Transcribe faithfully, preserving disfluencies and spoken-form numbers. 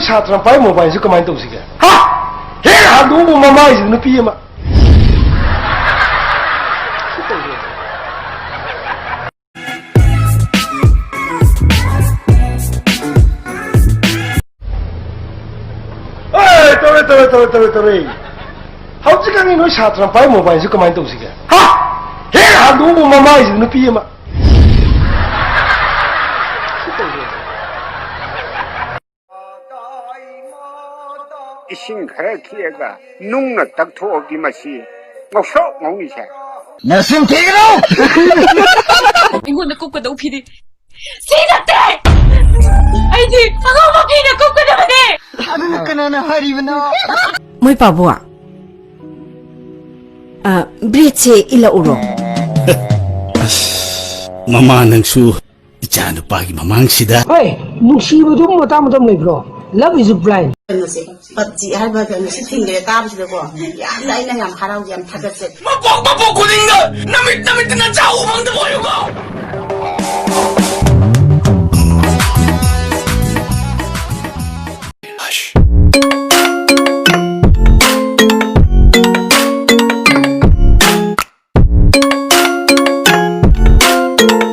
ꯁꯥꯇ꯭ꯔ ꯄꯥꯏ ꯃꯣꯕꯥꯏꯜꯁꯨ ꯀꯃꯥꯏꯅ ꯇꯧꯁꯤꯒꯦ? ꯍꯥ? ꯍꯦꯛ ꯍꯟꯗꯣꯛꯎꯕ ꯃꯃꯥꯏꯁꯤꯗ ꯅꯨꯄꯤ ꯑꯃ꯫ ꯑꯦ, ꯇꯧꯔꯦ, ꯇꯧꯔꯦ, ꯇꯧꯔꯦ, ꯇꯧꯔꯦ, ꯇꯧꯔꯦ꯫ ꯍꯧꯖꯤꯛꯀꯥꯟꯒꯤ ꯅꯣꯏ ꯁꯥꯇ꯭ꯔ ꯄꯥꯏ ꯃꯣꯕꯥꯏꯜꯁꯨ ꯀꯃꯥꯏꯅ ꯇꯧꯁꯤꯒꯦ? ꯍꯥ? ꯍꯦꯛ ꯍꯟꯗꯣꯛꯎꯕ ꯃꯃꯥꯏꯁꯤꯗ ꯅꯨꯄꯤ ꯑꯃ꯫ ꯏꯁꯤꯡ ꯈꯔ ꯈꯤꯛꯑꯒ ꯅꯨꯡꯅ ꯇꯛꯊꯣꯛꯑꯕꯗꯤ ꯃꯁꯤ ꯉꯧꯁꯣꯛ ꯉꯧꯅꯤꯁꯦ꯫ ꯅꯆꯤꯟ ꯊꯤꯒꯅꯨ! ꯑꯩꯉꯣꯟꯗ ꯀꯨꯞꯀꯗꯧ ꯐꯤꯗꯤ ꯁꯤ ꯅꯠꯇꯦ! ꯑꯩꯗꯤ ꯑꯉꯧꯕ ꯐꯤꯅ ꯀꯨꯞꯀꯗꯕꯅꯦ! ꯑꯗꯨꯅ ꯀꯅꯥꯅ ꯍꯥꯏꯔꯤꯕꯅꯣ? ꯃꯣꯏ ꯄꯥꯕꯨ꯫ ꯑ, ꯕ꯭ꯔꯦꯗꯁꯦ ꯏꯜꯂꯛꯎꯔꯣ? ꯃꯃꯥ, ꯅꯪꯁꯨ ꯏꯆꯥ ꯅꯨꯄꯥꯒꯤ ꯃꯃꯥꯡꯁꯤꯗ꯫ ꯍꯣꯏ, ꯅꯨꯡꯁꯤꯕꯗꯨ ꯃꯇꯥꯡ ꯃꯇꯝ ꯂꯩꯕ꯭ꯔꯣ? Love is blind. ꯀꯩꯅꯣꯁꯦ, ꯄꯞꯖꯤ ꯍꯥꯏꯕ ꯀꯩꯅꯣꯁꯤ ꯊꯤꯡꯈ꯭ꯔꯦ ꯇꯥꯕꯁꯤꯗꯀꯣ, ꯌꯥꯝꯅ ꯑꯩꯅ ꯌꯥꯝ ꯍꯔꯥꯎꯖꯩ, ꯌꯥꯝ ꯊꯥꯒꯠꯆꯩ꯫ ꯃꯄꯣꯛ ꯃꯄꯣꯛ ꯈꯨꯗꯤꯡꯗ ꯅꯃꯤꯠ ꯅꯃꯤꯠꯇ ꯅꯆꯥ ꯎꯕ ꯐꯪꯗꯕ ꯑꯣꯏꯌꯨꯀꯣ꯫